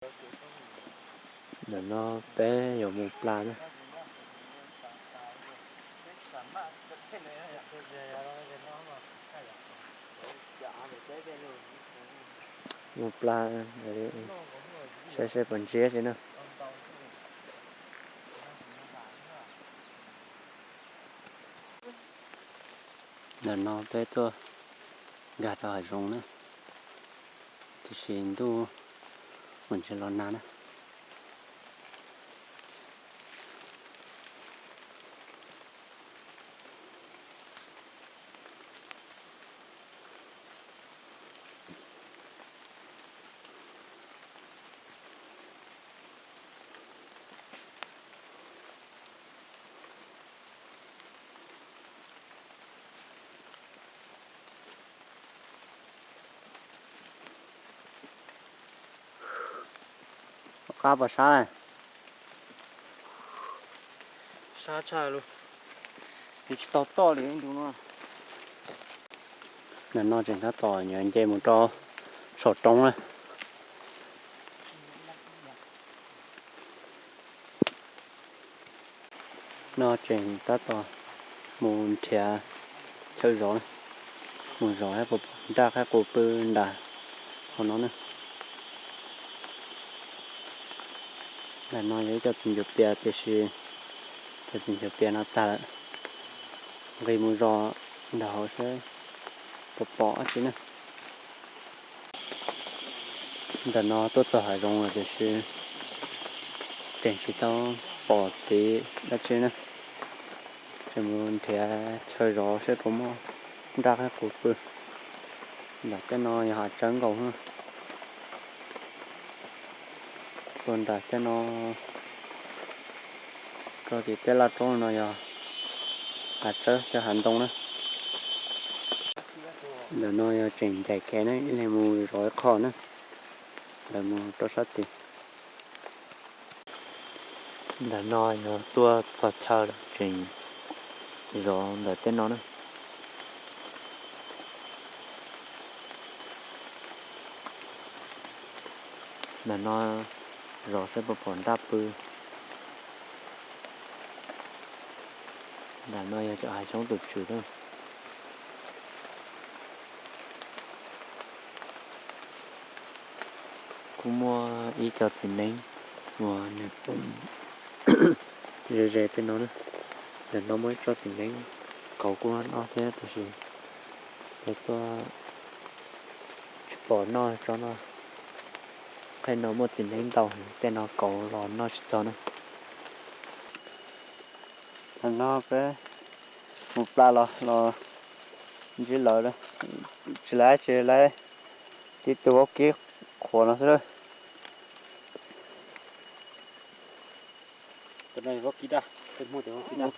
Ntawm no peb yuav mus pla na. Mus pla, saib seb puas ntsiab thiab na. Ntawm no peb tuaj nkag rau hav zoov na, tiam sis ntuj mus ntshe los nag na. Qab puas sab? Sab tshaj lawm, tiv tsis tau toj li ntu no. Ntawm no tseem tab tom yuav nce mus rau saum roob na. No tseem tab tom mus nrhiav chaw zov, mus zov nraj qaib qus pw nram hauv no na. Ntawm no yog ib co txiv ncuav pias tiam sis cov txiv ncuav pias no tag lawm. Nqis mus zov nram hauv seb puas pom dab tsi na. Ntawm no tuaj txog hav zoov lawm tiam sis tseem tsis tau pom txiv dab tsi na. Tseem mus nrhiav chaw zov seb puas muaj nraj qaib qus pw. Nram tej no yog hav tsawb nkaus. Tuaj nram tej no, rau tim tej laj roob no yog hav tsawb cov hav ntoo na. Ntawm no yog tseem ncaim kev na, ib leeg mus zov ib qho na, lawv mus rau sab tid. Ntawm no yog tuaj txog chaw lawm tseem zov ntawm tej no na. Ntawm no zov seb puas pom nraj pw. Ntawm no yog cov hav xyoob tus tswm lawm. Kuj muaj ib co txiv neeb uas nws poob ze ze tej no na. Ntawm no muaj ib tsob txiv neeb kauv kuj noj thiab tiam sis peb tuaj tsis pom noj tsob no. Qhov no muaj txiv neeb ntau, tej no kauv los noj tsis txog na. Thaum no peb mus pla los los ntsib lawv, tsis laib tsis laib tib tug vaub kib qhuav no xwb. Vaub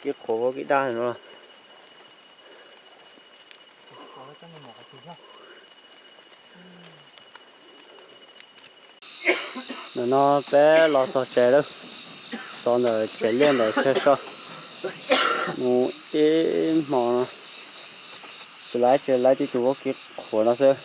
kib qhuav vaub kib daj no. Ntawm no peb los txog tsev lawm, txog ntawm tsev liaj ntawm chaw so, mus ib hmo no tsis laib tsis laib tib tug vaub kib qhuav no xwb.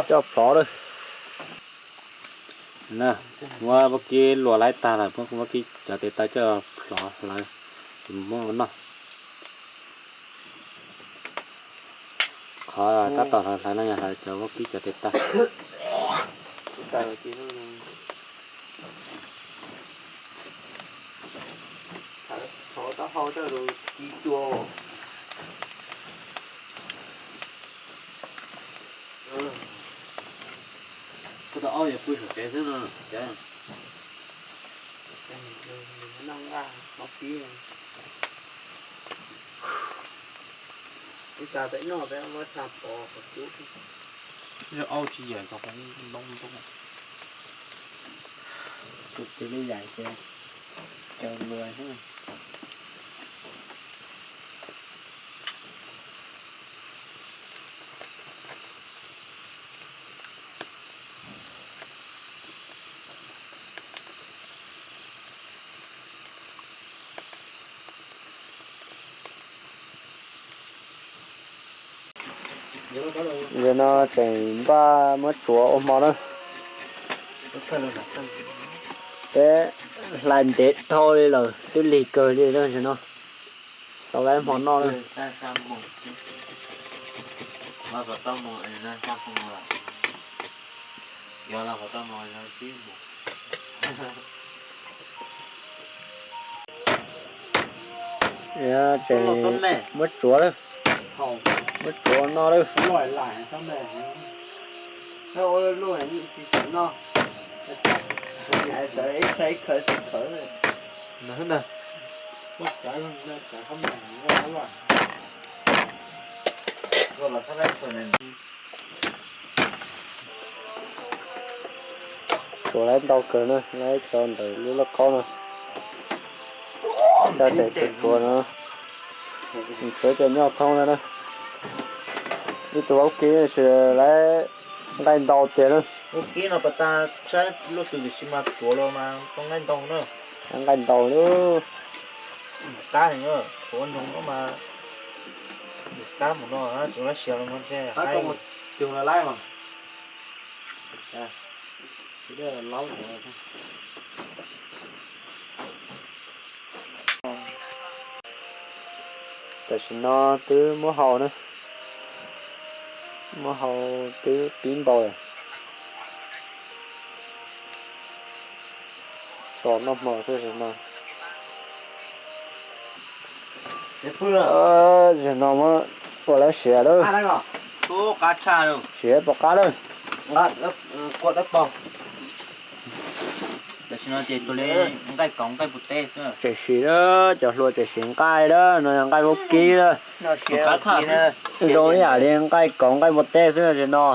Coj plhov lawm. Muab vaub kib luas laib tag lawm, muab vaub kib cov tes taw coj plhov hlawv, tsis muab ua noj. Qhov tab tom hlawv hlawv no yog hlawv cov vaub kib cov tes taw. Kuv tau ob yog pw saum tsev xwb no. Ib tag peb noj peb muab tshaj pov qhov cub. Yog auj tsis yam tau qhov ntoo ntoo. Tus twg li yam ces caw luag xwb. Zaum no tseem npaj muab tsuav ua hmo na. Peb hlais ntev dhau li lawm, twb lig kawg li na, zaum no tau laib hmo noj na. Tseem muab tsuav lawm, muab tsuav noj lawm. Tsuav laib ntau kawg na, laib tso ntawm lub lauj kaub no. Coj tseem tsuav tsuav no, tsuav cov nyob thoob no na. Ib tug vaub kib sis laib nqaij ntau tiag na. Vaub kib no pas tas saib luaj twg tiam sis mas tsuav los mas tau nqaij ntau na. Nqaij ntau lawm. Qab heev, tsuav ntsoov mas qab mus no tsis laib siav los no ntshe. Cug los laib mas. Tam sim no twb muab hau na, muab hau twb pib npau lawm. Tos noj hmo xwb no. Zaum no muab ua lawv siav lawm. Siav pom qab lawm. Tam sim no ces tus li nqaij kaum nqaij npua teb xwb. Tseem siav lawm, cov hluas tseem siav nqaij lawm, no yog nqaij vaub kib lawm. Zoo ib yam li nqaij kaum nqaij npua teb xwb no.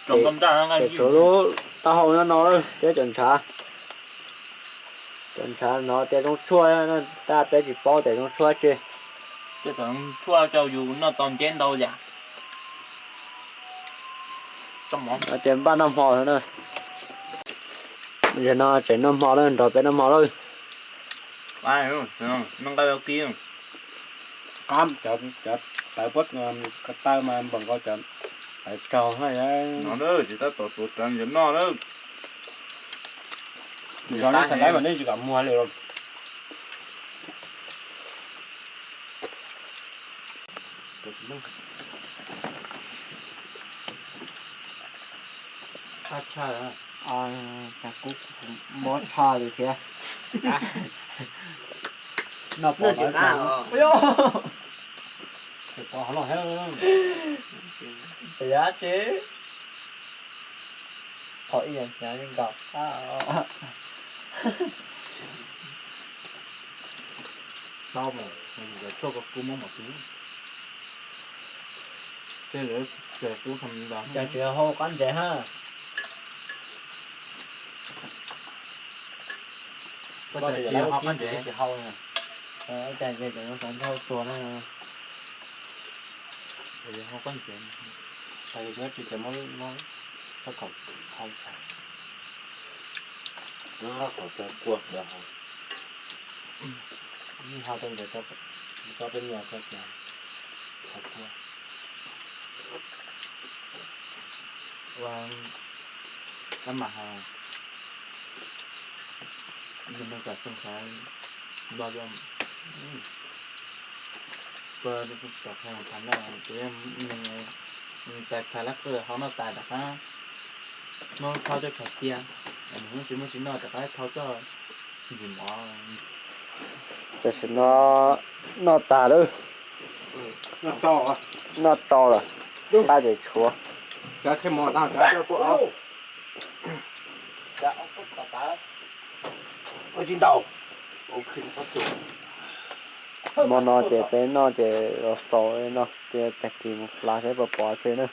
Tseem tshuav lub taub hau nyob no thiab cov ntshav. Cov ntshav no tias zoo tshuaj, tab peb tsis paub tias zoo tshuaj tsi. Tshuaj rau yus noj tau nceb ntau yam. Tias npaj noj hmo na. Zaum no tseem noj hmo lawm, nrog peb noj hmo lawm. Noj nqaij vaub kib. Qab cov tawv puab ko taw mas npaum nkaus cov tawv tsaug na. Tsis tab tom tuav rawv yuav noj na. Zov nej txhais laib mas nej tsis kam muag li. Qab tshaj, cas kuv mob tshaj li thiab. Noj pom lawv, pom hov no thiab. Pem yab tsi, qhov ib yam hnyav li nkaus. Tau mas, tshuaj ko kuv muab mos twg. Ces lawv ces kuv tham ntau. Cas tsis hau qab ntsev ha. Koj tias tsis hau qab ntsev tsis hau na. Cas ces cov no xav nrog tsuag na. Hau qab ntsev, tas li tsis ces muab, muab khab khaum hau tshais. Muab khab khaum tshais kua ntawd hau. Hau rau ntawd, tso peb nyuag rau tias tshais kua. Ua tab mas hais, nws nug kom txoog xav npog yuav, ua tom qhia thav no, tus neeg tais tshais lab qwj ho noj tas rov qab muab thauj coj tshais cia, nws muaj tsis muaj tsis noj rov qab thauj coj ntsis mov. Tam sim no noj tas lawm, noj tsau lawm, nqaij tseem tshuav. Hmo no ces peb noj ces los xaus li no ces tag kis mus plav seb puas pom tsi na.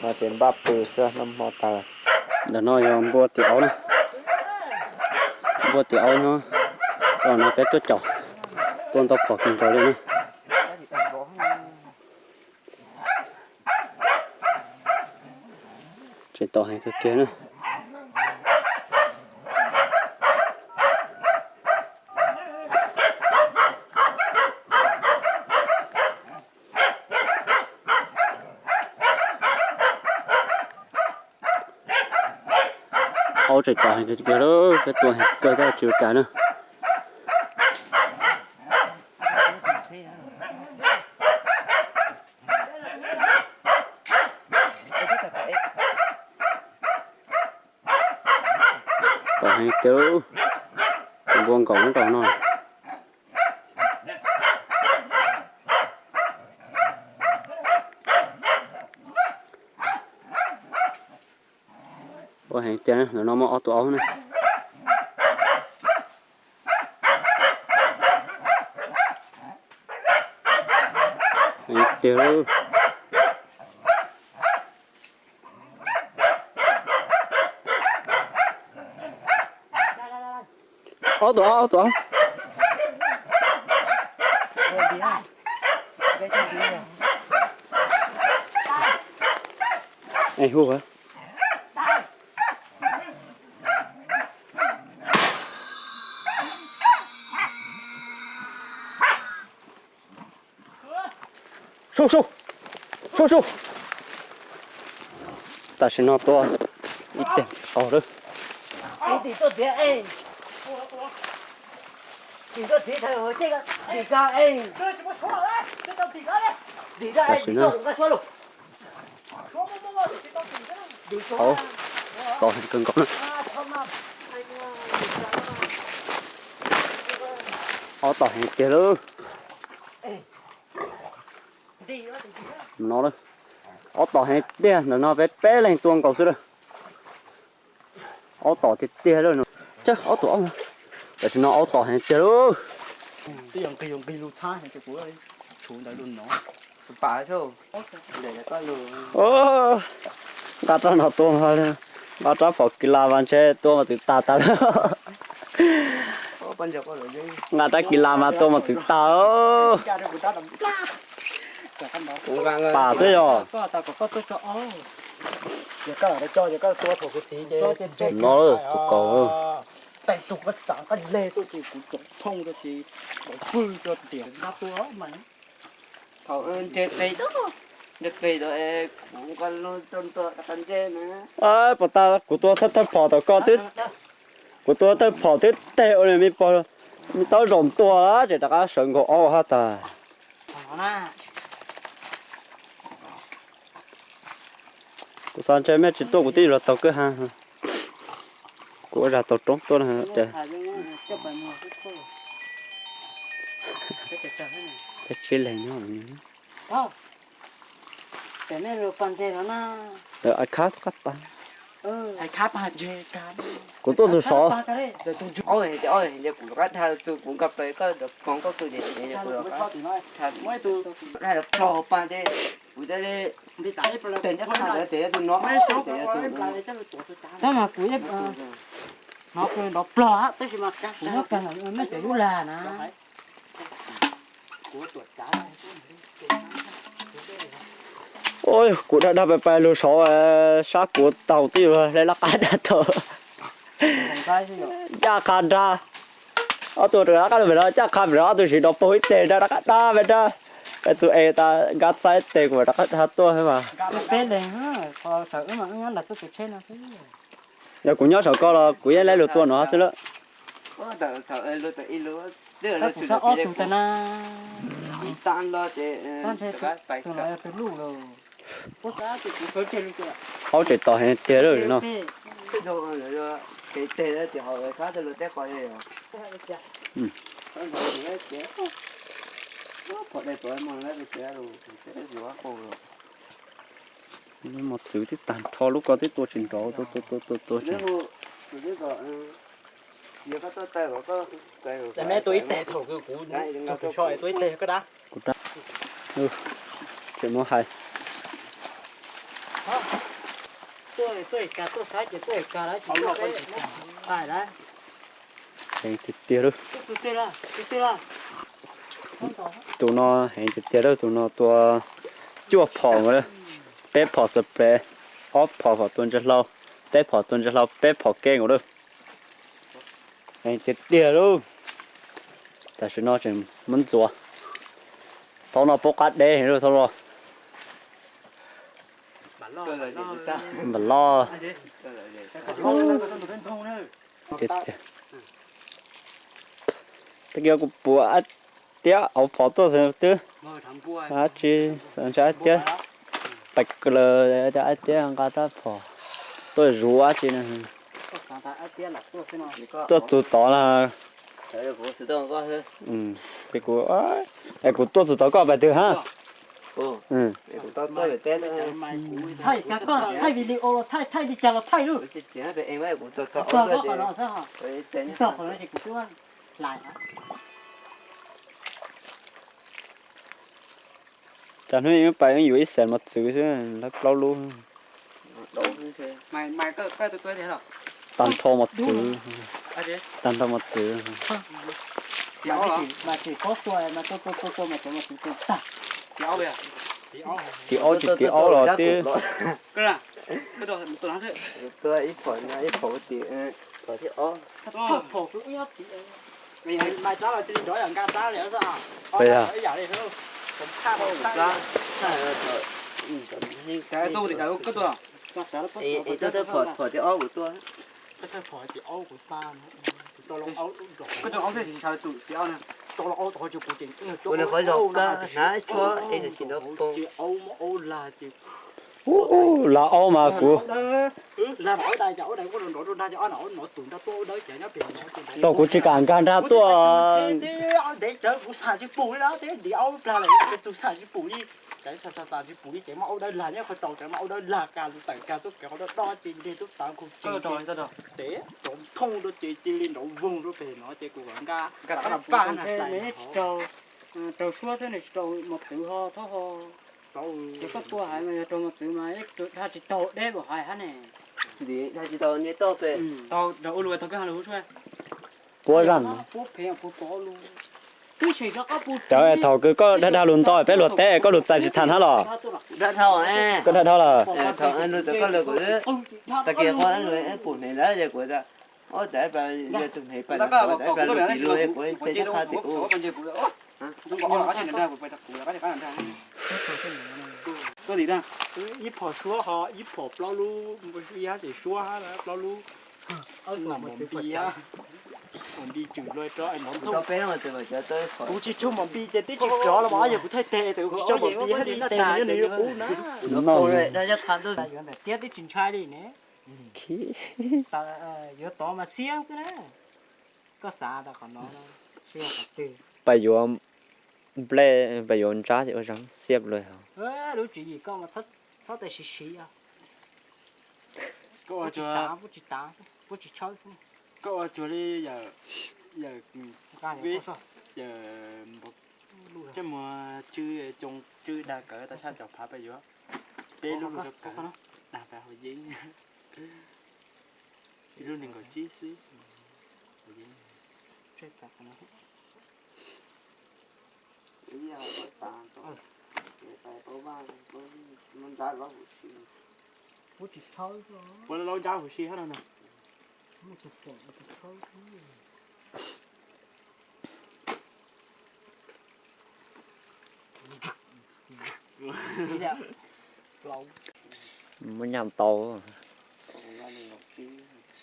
No ces npaj pw xwb, noj hmo tas lawm. Ntawm no yog npua tim aub na. Npua tim aub nyob, no peb tuaj caum, tuaj ntau phom kawg nkaus li na. Tseem tau heev kawg kiag na. Ob tseem tom heev kawg lawm, peb tua heev kawg tab tsis ua cas na. Tom heev tiag, tus npua nkaum nyob rau no. Ua heev tiag, ntawm no muaj ob tug aub na. Heev tiag. Ob tug aub, ob tug aub. Es hu. Sub, sub, sub, sub. Tam sim no tua ib teg qaug lawm. Tam sim no, hauv, tom heev kawg nkaus na. Ob tom heev tiag lawm. No lawm, ob tom heev tiag, ntawm no peb peb leeg tua nkaus xwb lawm. Ob tom tiag tiag lawm no. Tsab ob tug aub no. Tam sim no ob tom heev tiag lawm. Nqa rab no tua, nqa rab phom kis las mas ntshe tua mas twv tag tag lawm. Nqa rab kis las mas tua mas twv tag. Pam xwb yog. No tus kaus. Puas tas kuv tua thawj thawj phom tom koj twb, kuv tua thawj phom twb teg ua li me pog, me taub zaum ntua ces rov qab sawv nkaus ob hab tag. Kuv xav ntshe mej tsis tuaj kuv twb yuav los taug kwj ha. Kuv ua zag taug roob tuaj na. Tsib leeg nyob. Lawv ai khab qab pas. Kuv tuaj tus sov. Tab mas kuv hnov kuv nrov plog tab sis mas kuv nyob kag mej cov lub lag na. Kuv dag dag pais pais lug saud, sab kuv taug twb yuav hle laj qab dag tau. Ncaj qha dag. Ob tug rov qab lug pem no ncaj qha pem no, ob tug siv nrov paug ib teg dag rov qab dag pem dag. Peb txug es tas nkag txhab ib teg kuv mam rov qab dag tuaj xwb mas. Yog kuv nyob saum koj los kuv yeej laib lug tua no xwb lawm. Ob tseem tom heev tiag lawm no. Mos txwv twb tag nrho lub ko twb tua tsis nrov tua tua tua tua tua. Kuv tseem muab hais. Heev tiag tiag lawm. Tus no heev tiag tiag lawm, tus no tua cuaj phom nkaus lawm. Peb phom spray, ob phom kom tua ntsia hlau, peb phom tua ntsia hlau, peb phom ke nkaus lawm. Heev tiag tiag lawm. Tam sim no tseem muab ntxuav. Thaum no pub qab deb heev lawm thaum no. Npam loj. Tag kis kuv puas ab tiab auv phom tuaj xwb twb. Ab tsi, ntshai ab tiab pais kws lawm, ab tiab nqa rab phom tuaj zuv ab tsi na. Tuaj txug tod na. Ces kuv, es kuv tuaj txug tod koj pais twg hab? Thaij, thaij video los thaij, thaij li cas los thaij lawm. Cas hnub ib pais yuav ib xees mos txwv xwb, lawv plaub lub. Tag nrho mos txwv, tag nrho mos txwv. Tim aub ces tim aub los twb. Ua qhov zaum koj hnav tshuab es tam sim no poob. Ub, lag aub mas kuv, tau kuv tsis kam nkag nrag tuaj. Raug suab thiab nws tsis raug mos txwv ho thaub ho. Ces koj tua hais mas yog raug mos txwv mas ib tug dhau tsis taug deb npaum hais hab ne. Dhau tsis taug niag toj pem. Tau raug ua lus tau koj ha lus tshuaj. Puab zaj no. Puab phem puab pov lus. Twb tsis rov qab pus. Cov thaum kws koj dhau dhau lus nto peb luag teb koj lus txais tsis tag hab los. Dhau dhau, koj dhau dhau lawm. Thaum lus tau koj lus kuv tag kis qhov lus pum hneev lawm ces kuv ob tag ib pab, tus hneev pais kuv ib pab lus tim lus kuv peb teb qha tim u. Ib phom suab ho ib phom plaub lub, ib hab ces suab hab plaub lub. Mos npi, mos npi tswm luag rau mos nthoo. Kuv tsis tshua mos npi ces twb tsis rov los mas yog kuv thaij teg tes kuv tsis tshua mos npi hab li tes nws yog nws yuav qub na. Yuav ntawm tiab twb tsis ntshai li ne. Yuav tod mas xiab xwb na. Koj xav tau qhov no, pais yuav nplej, pais yuav ntsab ces ua zoo xiab luag. Lub tswv yim koj mas txhob tais siv siv os. Puab tsis tav, puab tsis tav, puab tsis tshawb xwb. Koj ua cuag li yawm, yawm, yawm coj mus tsw, coo tsw dag kawg tas tshaj cov phav pab yuav. Peb lub lug rau kawg, dag pab hauv yeeb. Ib lub nees nkaum tsib xwb. Puab laub ntsab huv si hab no na. Muab nyaj tau.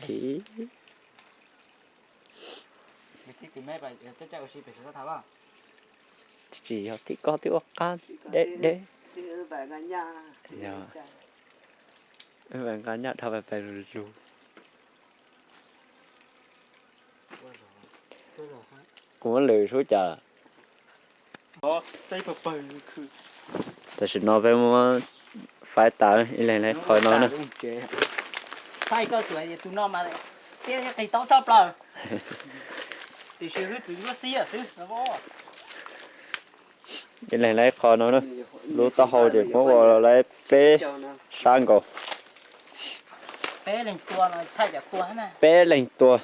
Khiv. Tsis yog tib koj twb ua qab deb deb. Yog, nqa nyaj dhau pais pais lug lug. Kuv muab lwm sub cas. Tam sim no peb muab faib tas ib leeg lawv qhov no na. Faib koj tsuas tus no mas thiab qis tau tshaj plaws. Tiam sis wb txwv yuav xib xwb. Ib leeg lawv qhov no na. Lub taub hau ces muab ua lawv peb sab nkaus. Peb leeg tua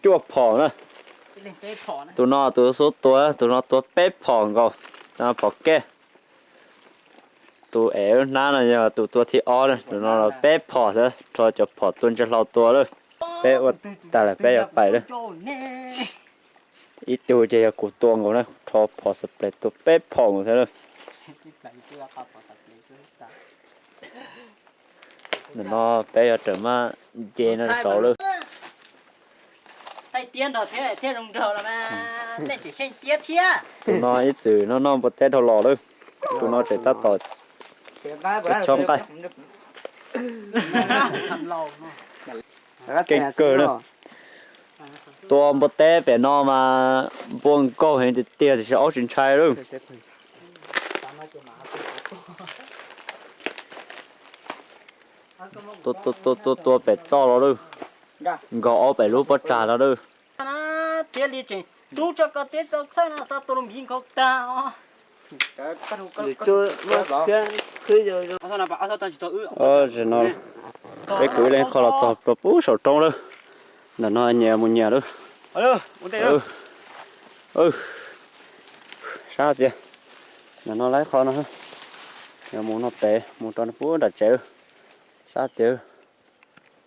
cuaj phom na. Tus no tus xub tua, tus no tua peb phom nkaus. Phom kej. Tus ev lub hnab no yog tus tua thib ob na, tus no los peb phom xwb, rho cov phom tua ntsia hlau tua lawm. Peb ua tag lawm peb yuav pais lawm. Ib tug ces yog kuv tua nkaus na, rho phom xav ples tua peb phom nkaus thiab lawm. Ntawm no peb yuav rawm maj nce no saud lawm. Thaij tiab nrog thiab thiaj zoo nraug los mas, nej tseem xyeej tiab thiab. Tus no ib txwm noj noj npua teb dhau los lawm, tus no tseem tab tom chob nqaij. Keej kawg na. Tua npua teb pem no mas npua nkaug heev tiag tiag tiam sis aub tsis ntshai lawm. Tua tua tua tua pem toj los lawm, nkaug aub pem lub pob tsag los lawm. Thiaj li tseem rub tso koj teb txaus txhawj no xa tua lub mhiv nkaug tag os. Zaum no peb kwv ib leeg qho los txog rau pub saum roob lawm. Ntawm no nyias mus nyias lawm. Sab tias, ntawm no lawv qho no, yuav mus no pem mus rau pub nram tsev, sab tias.